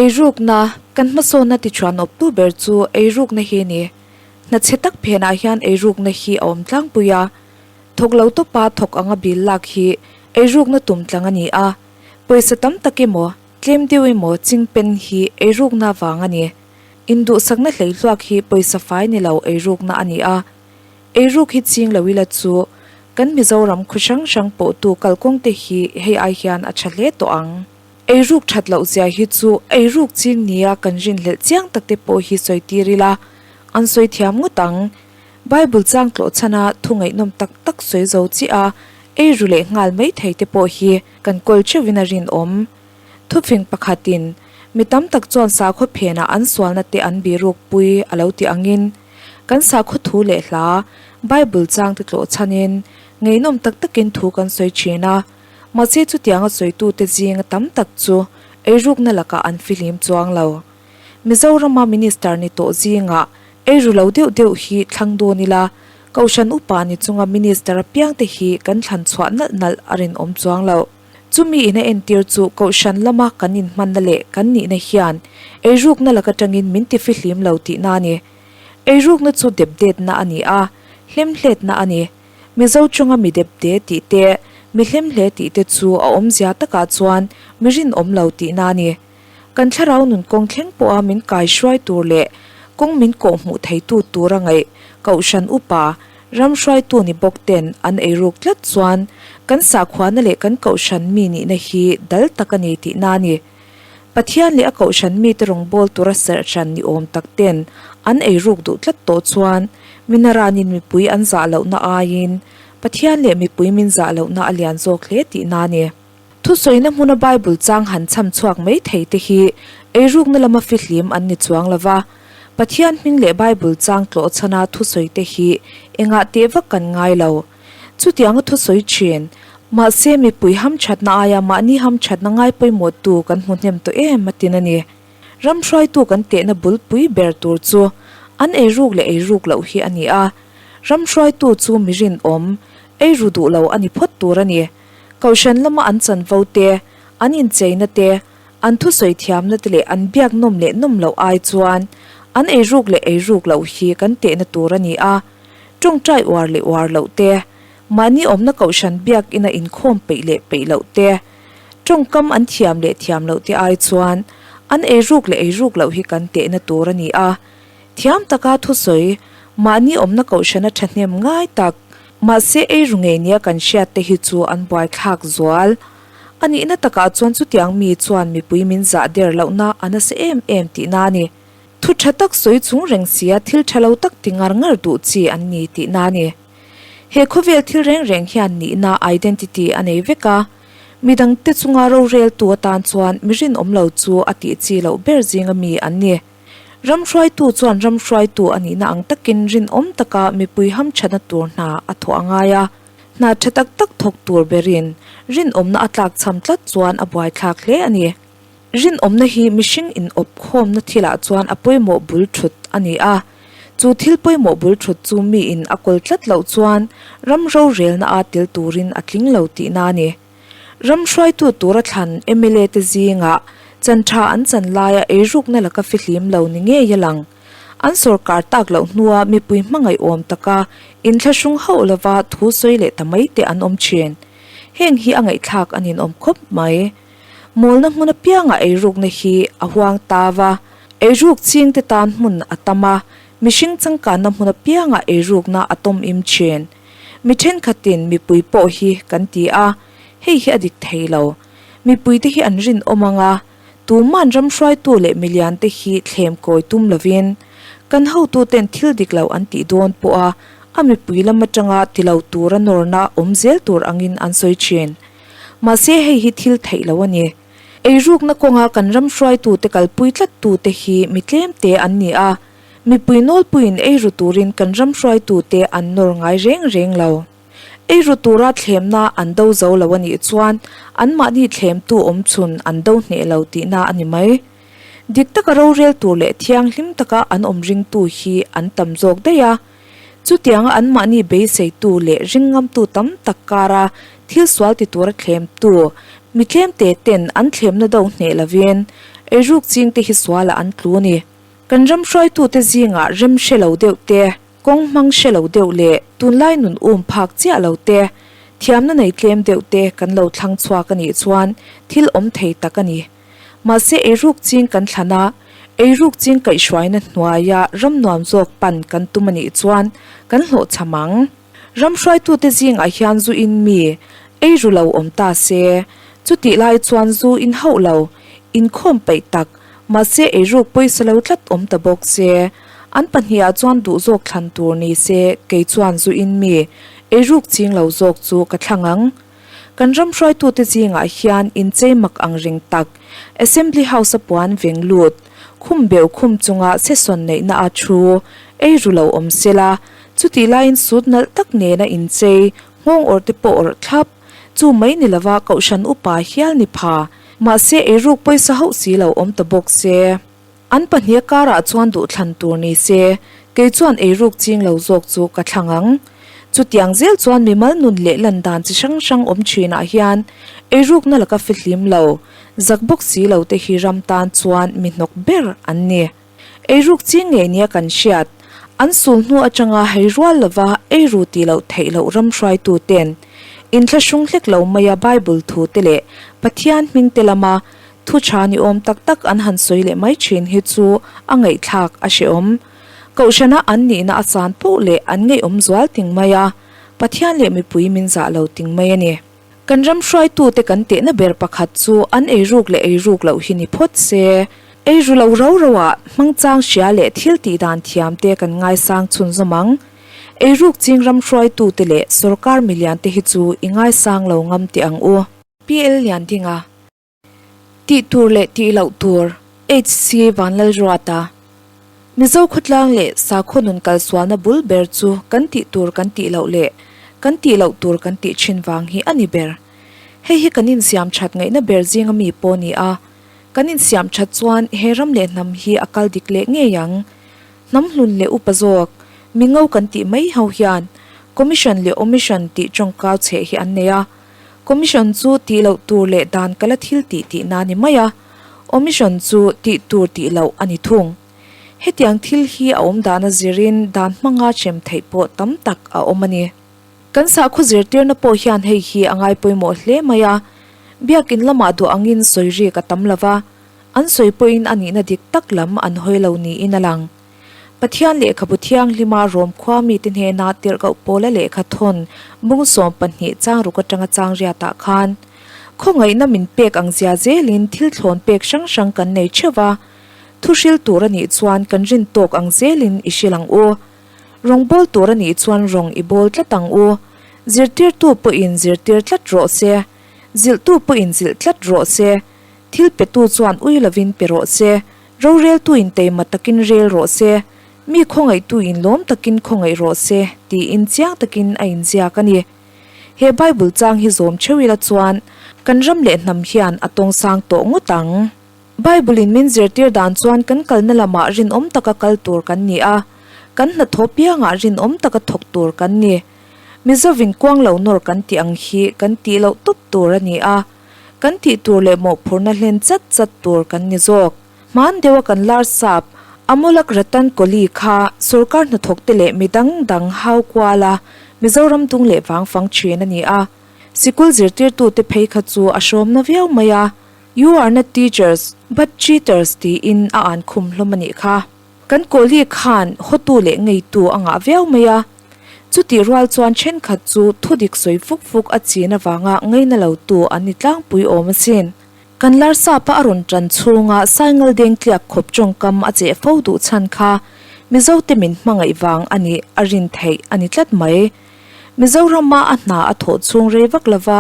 Eirukna, Kan hmasawnna tichhuanawptu ber chu eirukna hi a ni. Hna chhe tak phenah hian eirukna hi a awm tlangpui a. Thawk lo tawpa thawk anga bil lak hi eirukna tum tlang a ni a. Pawisa tam tak emaw, tlem deuh emaw chingpen hi eirukna vang a ni. Induhsakna hleihluak hi pawisa fai ni lo eirukna a ni a. Eiruk hi ching lo ila chu kan Mizoram khaw hrang hrang pawhtu kalkawng te hi hei ai hian a tha hle tawh ang. Eiruk that loh zia hi chu eiruk ching nia kan rinhlelh chiang tak te pawh hi sawi tir ila an sawi thiam ngawt ang. Bible chang tlawh chhana thu ngaihnawm tak tak sawi zo chiah a eiru leh nghal mai thei te pawh hi kan kawl theuhin a rinawm. Thufing pakhatin mi tam tak chuan sakhaw phenah an sualna te an biruk pui a lo ti angin kan sakhaw thu leh hla Bible chang te tlawh chhanin ngaihnawm tak takin thu kan sawi thin a. Mahse chutianga sawitute zinga tam tak chu eirukna lakah an fihlim chuang lo. Mizorama Minister ni tawh zingah eiru lo deuh deuh hi thlang dawn ila, Kohhran upa ni chunga Minister apiangte hi kan thlan chhuah nalh nalh a rinawm chuang lo. Chumi in a entir chu Kohhran lama kan inhmanna leh kan nihna hian eirukna lak atangin min ti fihlim lo tihna a ni. Eirukna chu depdetna a ni a, hlemhletna a ni. Mizo chunga mi depde tih te, mi hlemhle tih te chu a awmzia takah chuan mi rinawm lo tihna a ni. Kan thlarau nun kawng thleng pawha min kai hruai tur leh kawng min kawh hmuh theitu tura ngaih Kohhran upa, ram hruaitu ni bawk ten an eiruk tlat chuan kan sakhuana leh kan Kohhran mi nihna hi dal tak a ni tihna a ni. Pathian leh a Kohhran mite rawngbâwl tura serhhran ni awm tak ten an eiruk duh tlat tawh chuan Minaranin mipui an zah lohna aiin Pathian leh mipui min zah lohna a lian zawk hle tihna a ni. Thusawina hmuna Bible chang han chham chhuak mai thei te hi eirukna lama fihlim an ni chuang lo va, Pathian hming leh Bible chang tlawh chhana thusawi te hi engah teh vak kan ngai lo. Chutianga thusawi thin, mahse mipui hamthatna aia mahni hamthatna ngai pawimawhtu kan hmu hnem tawh em a tin a ni. Ram hruaitu kan tehna bulpui ber tur chu an eiruk leh eiruk loh hi a ni a. Ram hruaitu chu mi rinawm, eiru duh lo a ni phawt tur a ni. Kohhran lama an chanvo te, an incheina te, an thusawi thiamna te leh an biak nawm leh nawm loh ai chuan an eiruk leh eiruk loh hi kan tehna tur a ni a. Tawngtai uar leh uar loh te, mahni awmna kohhran biakina inkhawm peih leh peih loh te, Tawngkam an thiam leh thiam loh te ai chuan an eiruk leh eiruk loh hi kan tehna tur a ni a. Thiam taka thusawi, mahni awmna kohhrana thahnem ngai tak, mahse eiru ngei nia kan hriat te hi chu an buaithlak zual. A nihna takah chuan chutiang mi chuan mipui min zah der lohna a nasa em em tihna a ni. Thu tha tak sawi chung reng sia thil tha lo tak ti ngar ngar duh chi an ni tihna a ni. He khawvel thil reng reng hian nihna, identity, a nei vek a. Midangte chunga roreltu atan chuan mi rinawm lo chu a tih chi loh ber zinga mi an ni. Ram hruaitu chuan ram hruaitu a nihna ang takin rinawm taka mipui hamthatna tur hna a thawh a ngai a. Hna tha tak tak thawk tur berin rinawmna a tlakchham tlat chuan a buaithlak hle a ni. Rinawmna hi mihring inawp khawmna thilah chuan a pawimawh bul thut a ni a. Chu thil pawimawh bul thut chu miin a kawl tlat loh chuan ram rorelna a tel turin a tling lo tihna a ni. Ram hruaitu tura thlan mla te zingah chan tha an chan laia eirukna laka fihlim lo ni ngei a lang. An sawrkar tak loh hnua mipui hmangaihawm taka inthlahrung hauh lova thu sawi leh ta mai te an awm thin. Heng hi a ngaihthlak a ninawm khawp mai. Mawlna hmun apiangah eirukna hi a huang ta va, eiruk chingte tan hmun a tam a, mihring changkanna hmun apiangah eirukna a tawm im thin. Mi thenkhatin mipui pawh hi kan ti a, hei hi a dik thei lo. Mipuite hi an rinawm ang a, tuman ram hruaitu leh miliante hi thlem kawi tum lovin, kan hotuten thil dik lo an tih dawn pawha a mipui lam atanga ti lo tura nawrna awm zel tur angin an sawi thin. Mahse hei hi thil theih lo a ni. Eirukna kawnga kan ram hruaitute kalpui tlattute hi mi tlemte an ni a, mipui nawlpuiin eiru turin kan ram hruaitute an nawr ngai reng reng lo. Eiru tura thlemna an do zo lo a nih chuan anmahni thlemtu awmchhun an do hneh lo tihna a ni mai. Dik taka rorel tur leh thianghlim taka an awm ringtu hi an tam zawk daih a. Chutianga anmahni beiseitu leh ringngamtu tam tak kara thil sual ti tura thlemtu mi tlemte ten an thlemna do hneh lovin, Eiruk chingte hi sualah an tlu a ni. Kan ram hruaitute zingah rem hre lo deuh te, kawng hmang hre lo deuh leh tunlai nun um phak chiah lo te, thiamna nei tlem deuh te kan lo thlang chhuak a nih chuan thil awm thei tak a ni. Mahse eiruk ching kan thlan a, eiruk ching kaihhruaina hnuaia ram nuam zawk pan kan tum a nih chuan kan hlawhchham ang. Ram hruaitute zingah hian zu in mi ei ru lo awm ta se, chutih lai chuan zu in hauh lo, inkhawm peih tak, mahse eiruk pawisa lo tlat awm ta bawk se, an pahnihah chuan duh zawk thlan tur ni se kei chuan zu in mi eiruk ching lo zawk chu ka thlang ang. Kan ram hruaitute zingah hian inchei mak ang reng tak, Assembly House-a puan veng lut, khum beuh khum chunga session neihna a thu ei ru lo awm sela, chutih laiin sut nalh tak nena inchei, nghawng awrh te pawh awrh thlap, chu mai ni lova kohhran upa hial ni pha, mahse eiruk pawisa hauh si lo awm ta bawk se. An pahniha karah chuan duhthlan tur ni se, kei chuan eiruk ching lo zawk chu ka thlang ang. Chutiang zel chuan mimal nun leh lan dan chi hrang hrang awm thinah hian eirukna laka fihlim lo, zak bawk si lo te hi ram tan chuan mi hnawk ber an ni. Eiruk ching ngei nia kan hriat, an sul hnu atanga hei rual lova eiru tih loh theih loh ram hruaitu ten inthlahrung hlek lo maia Bible thu te leh Pathian hming te lama Thu tha ni awm tak tak an han sawi leh mai thin hi chu a ngaihthlak a hrehawm. Kohhrana an nihna a chan poh leh an ngaihawm zual ting mai a, Pathian leh mipui min zah lo ting mai a ni. Kan ram hruaitute kan tehna ber pakhat chu an eiruk leh eiruk loh hi ni phawt se. Eiru lo rau rauah hmangchang hria leh thil tih dan thiamte kan ngaisang chhunzawm ang. Eiruk ching ram hruaitute leh sorkar miliante hi chu i ngaisang lo ngam teh ang u. PL Liandinga. Tih tur leh tih loh tur, HC Vanlalruata. Mizo khawtlang leh sakhaw nun kalsualna bul ber chu kan tih tur kan tih loh leh kan tih loh tur kan tih thin vang hi a ni ber. Hei hi kan insiam that ngaihna ber zinga mi pawh ni a, kan insiam that chuan he ram leh hnam hi a kal dik leh ngei ang. Hnam hlun leh upa zawk, mingo kan tih mai ho hian Commission leh Omission tih tawngkau chheh hi an nei a. Commission chu tih loh tur leh dan kala thil tih tihna a ni mai a, omission chu tih tur tih loh a ni thung. Hetiang thil hi a awm dana zirin dan hmanga hrem theih pawh tam tak a awm a ni. Kan sakhaw zirtirna pawh hian hei hi a ngai pawimawh hle mai a, biakin lamah duh angin sawi rik a tam lo va, an sawi pawhin a nihna dik tak lam an hawi lo niin a lang. Pathian lehkhabu thianghlima Rom khua mite hnena tirhkoh Paula lehkha thawn bung 12 changruk atanga chang riatah khan, Khawngaihna min pek ang zia zelin thil thlawn pek hrang hrang kan nei theuh va, thu hril tur a nih chuan kan rin tawk ang zelin i hril ang u. Rawng bawl tur a nih chuan rawng i bawl tlat ang u. Zirtirtu pawhin zirtir tlat rawh se. Zilhtu pawhin zilh tlat rawh se. Thil petu chuan ui lovin pe rawh se. Roreltuin teima takin rel rawh se, mi khawngaihtuin lawm takin khawngaih rawh se, tiin chiang takin a inziak a ni. He Bible chang hi zawm theuh ila chuan kan ram leh hnam hian a tawng sang tawh ngawt ang. Bible-in min zirtir dan chuan kan kalna lamah rinawm taka kal tur kan ni a, kan hnathawh piangah rinawm taka thawk tur kan ni. Mizovin kuang lo nawr kan tih ang hi kan tih loh tawp tur a ni a. Kan tih tur leh mawhphurhna hlen chat chat tur kan ni zawk. Hman deuha kan lar sap, Amolak Ratan Kohli kha sorkar hnathawkte leh mi dang dang hau kual a, Mizoram dung leh vang fang thin a ni a. Sikul zirtirtute phei kha chu a hrawmna viau mai a, You are not teachers, but cheaters tiin a an khum hlawm a nih kha. Kan Kohli khan hawtu leh ngeitu a ngah viau mai a. Chutih rual chuan thenkhat chu thudik sawi fuk fuk a chin avanga ngaina lotu an ni tlangpui awm asin. Kan Larsapa a rawn tan chhunga Saingal deng tliak khawp tawngkam a cheh fo duh chhan kha Mizote min hmangaih vang a nih a rin theih a ni tlat mai. Mizorama a hna a thawh chhung rei vak lova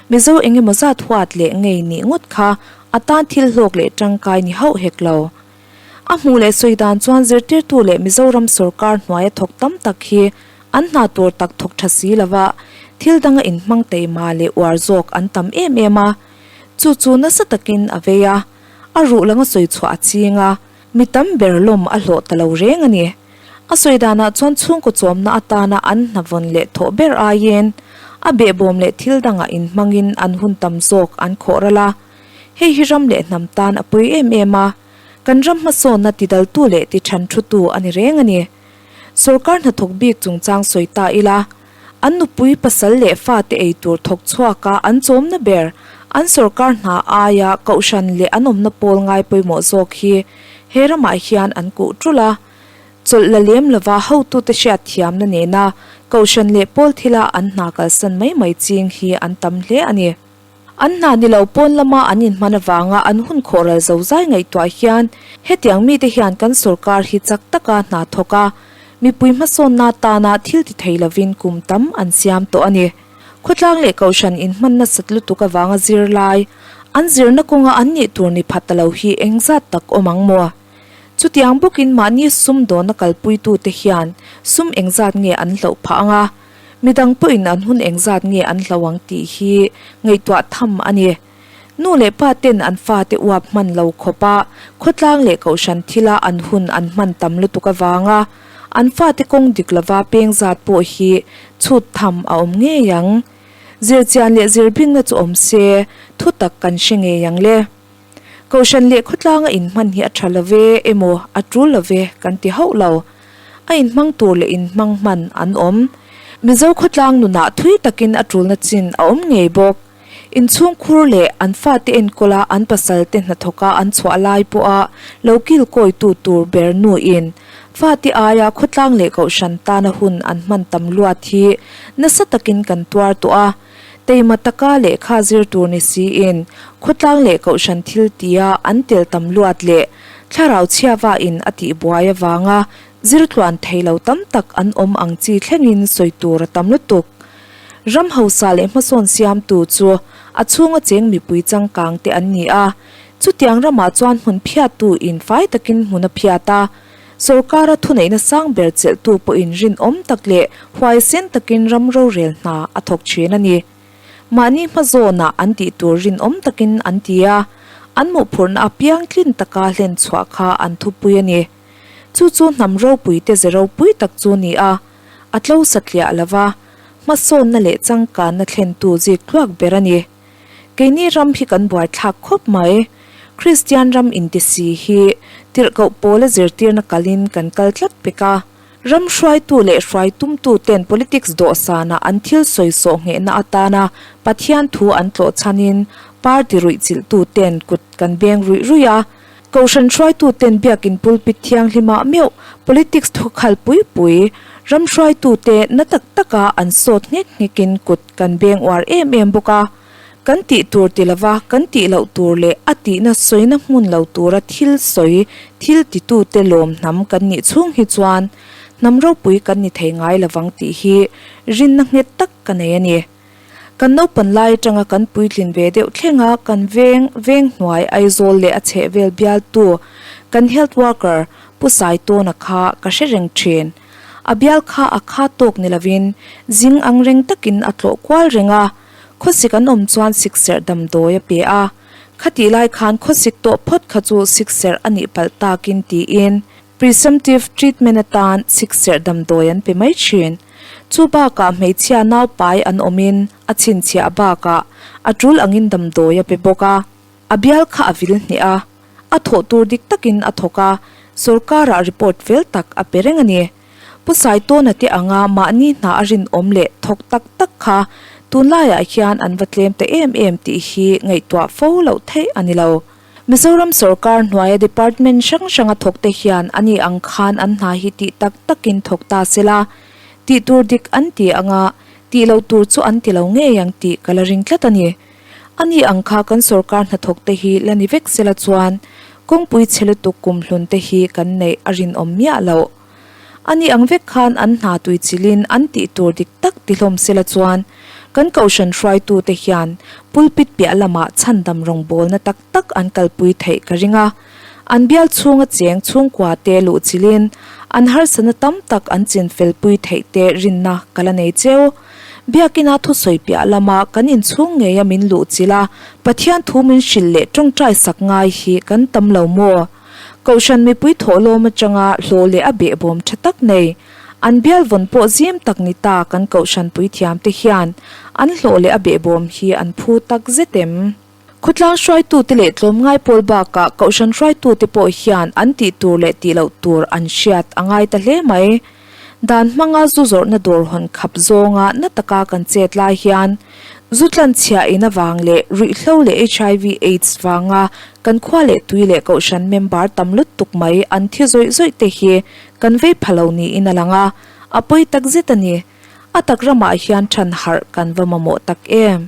Mizo engemaw zat huat leh ngei nih ngawt kha a tan thil hlawk leh tangkai ni hauh hek lo. A hmuh leh sawi dan chuan zirtirtu leh Mizoram sawrkar hnuaia thawk tam tak hi an hna tur tak thawk tha si lova thil danga inhmang teima leh uar zawk an tam em em a. Chu chu nasa takin a vei a, a ruh langa sawi chhuah a ching a, mi tam ber lawm a hlawh ta lo reng a ni. A sawi danah chuan chhungkaw chawmna atana an hna vawn leh thawh ber aiin a behbawm leh thil dangah inhmangin an hun tam zawk an khawh ral a. Hei hi ram leh hnam tan a pawi em em a, kan ram hmasawnna tidaltu leh tichhanthutu a ni reng a ni. Sorkar hnathawk bik chungchang sawi ta ila, an nupui pasal leh fate ei tur thawk chhuaka an chawmna ber an sorkar hna aia kohhran leh an awmna pawl ngai pawimawh zawk hi he ramah hian an kuh tul a. Chawlh la lem lova hotute hriatthiamna nena kohhran leh pawl thila an hna kalsan mai mai ching hi an tam hle a ni. An hna ni lo pawn lama an inhman avanga an hun khawhral zozai ngaihtuah hian hetiang mite hian kan sorkar hi chak taka hna thawk a, mipui hmasawnna atana thil ti thei lovin kum tam an siam tawh a ni. Khawtlang leh kohhran inhman nasat lutuk avanga zirlai, an zirna kawnga an nih tur ni phat ta lo hi engzat tak awm ang maw? Chutiang bawkin mahni sum dawna kalpuitute hian sum engzat nge an hloh phah ang a, midang pawhin an hun engzat nge an hloh ang tih hi ngaihtuah tham a ni. Nu leh pa ten an fate uap hman lo khawpa khawtlang leh kohhran thila an hun an hman tam lutuk avanga an fate kawng dik lova peng zat pawh hi chhut tham a awm ngei ang. Zirchian leh zirbingna chu awm se thutak kan hre ngei ang le. Kohhran leh khawtlanga inhman hi a tha lo ve emaw a tul lo ve kan ti hauh lo. A inhmang tur leh inhmang hman an awm. Mizo khawtlang nunah thui takin a tulna chin a awm ngei bawk. Inchhungkhur leh an fate enkawla an pasalte hnathawka an chhuah lai pawha lo kilkawitu tur ber nuin fate aia khawtlang leh kohhran tana hun an hman tam luat hi nasa takin kan tuar tawh a. Teima taka lehkha zir tur ni siin khawtlang leh kohhran thil tia an tel tam luat leh thlarau chhiava in a tih buai avanga zir tluan thei lo tam tak an awm ang chi thlengin sawi tur a tam lutuk. Ram hausa leh hmasawn siamtu chu a chhunga cheng mipui changkang te an ni a, chutiang ramah chuan hmun phiattu in fai takin hmun a phiat a, Sorkara thuneihna sang ber chelhtu pawhin rinawm tak leh huaisen takin ram rorel hna a thawk thin a ni. Mahni hma zawnah an tih tur rinawm takin an ti a, an mawhphurhna apiang tlin taka hlen chhuah kha an thupui a ni. Chu chu hnam ropuite ze ropui tak chu ni a, a tlo satliah lova, hmasawnna leh changkanna thlentu zik tluak ber a ni. Keini ram hi kan buaithlak khawp mai. Kristian ram inti si hi tirhkoh pawla zirtirna kalin kan kal tlat pek a. Ram hruaitu leh hruai tumtu ten politics dawhsana an thil sawi sawh nghehna atana Pathian thu an tlawh chhanin party ruih chilhtu ten kut kan beng ruih ruih a. Kohhran hruaitu ten biakin pulpit thianghlimah meuh politics thukhal pui pui ram hruaitu te na tak taka an sawt nghek nghekin kut kan beng uar em em bawk a, kan tih tur ti lova kan tih loh tur leh a tihna sawina hmun lo tura thil sawi thil titute lawm hnam kan nih chhung hi chuan hnam ropui kan ni thei ngai lovang tih hi rinna nghet tak ka nei a ni. Kan naupan lai atanga kan puitlin ve deuh thlenga kan veng veng hnuai Aizawl leh a chhehvel bialtu kan health worker Pu Saitawna kha ka hre reng thin. A bial kha a kha tawk ni lovin zing ang reng takin a tlawh kual reng a, khawsik an awm chuan sikserh damdawi a pe a. Khatih lai khan khawsik tawh phawt kha chu sikserh a nih palh takin tiin presumptive treatment atan sikserh damdawi an pe mai thin. Chu bakah hmeichhia naupai an awmin a chhinchhiah bakah a tul angin damdawi a pe bawk a. A bial kha a vil hneh a, a thawh tur dik takin a thawk a, sorkarah report fel tak a pe reng a ni. Pu Saitawna te anga mahni hna a rinawm leh thawk tak tak kha tunlaiah hian an va tlem ta em em tih hi ngaihtuah fo loh theih a ni lo. Mizoram sorkar hnuaia department hrang hranga thawkte hian ani ang khan an hna hi tih tak takin thawk ta sela, tih tur dik an ti anga tih loh tur chu an ti lo ngei ang tih ka la ring tlat a ni. A ni ang kha kan sorkar hnathawk te hi la ni vek sela chuan kawngpui chhe lutuk kumhlun te hi kan neih a rinawm miah loh. A ni ang vek khan an hna tui chilhin an tih tur dik tak ti hlawm sela chuan kan kohhran hruaitu te hian pulpit piah lamah chhandam rawngbawlna tak tak an kalpui theih ka ring a. An bial chhunga cheng chhungkua te luh chilhin an harsatna tam tak an chinfelpui theih te rinna ka la nei cheu. Biakina thusawi piah lama kan inchhung ngeia min luh chilh a, Pathian thu min hrilh leh tawngtai sak ngai hi kan tam lo maw? Kohhran mipui thawhlawm atanga hlawh leh a behbawm tha tak nei, an bial vawn pawh zim tak ni ta kan kohhran puithiamte hian an hlawh leh a behbawm hi an phu tak zet em? Khawtlang hruaitute leh tlawmngai pawl bakah Kohhran hruaitute pawh hian an tih tur leh tih loh tur an hriat a ngai ta hle mai. Dan hmanga zu zawrhna dawr hawn khap zawnga na taka kan chet lai hian zu tlanchhiah in avang leh ruihhlo leh hiv aids vanga kan khua leh tui leh Kohhran member tam lutuk mai an thi zawih zawih te hi kan vei pha lo niin a lang a, a pawi takzet a ni. A tak ramah hian than harh kan va mamawh tak em?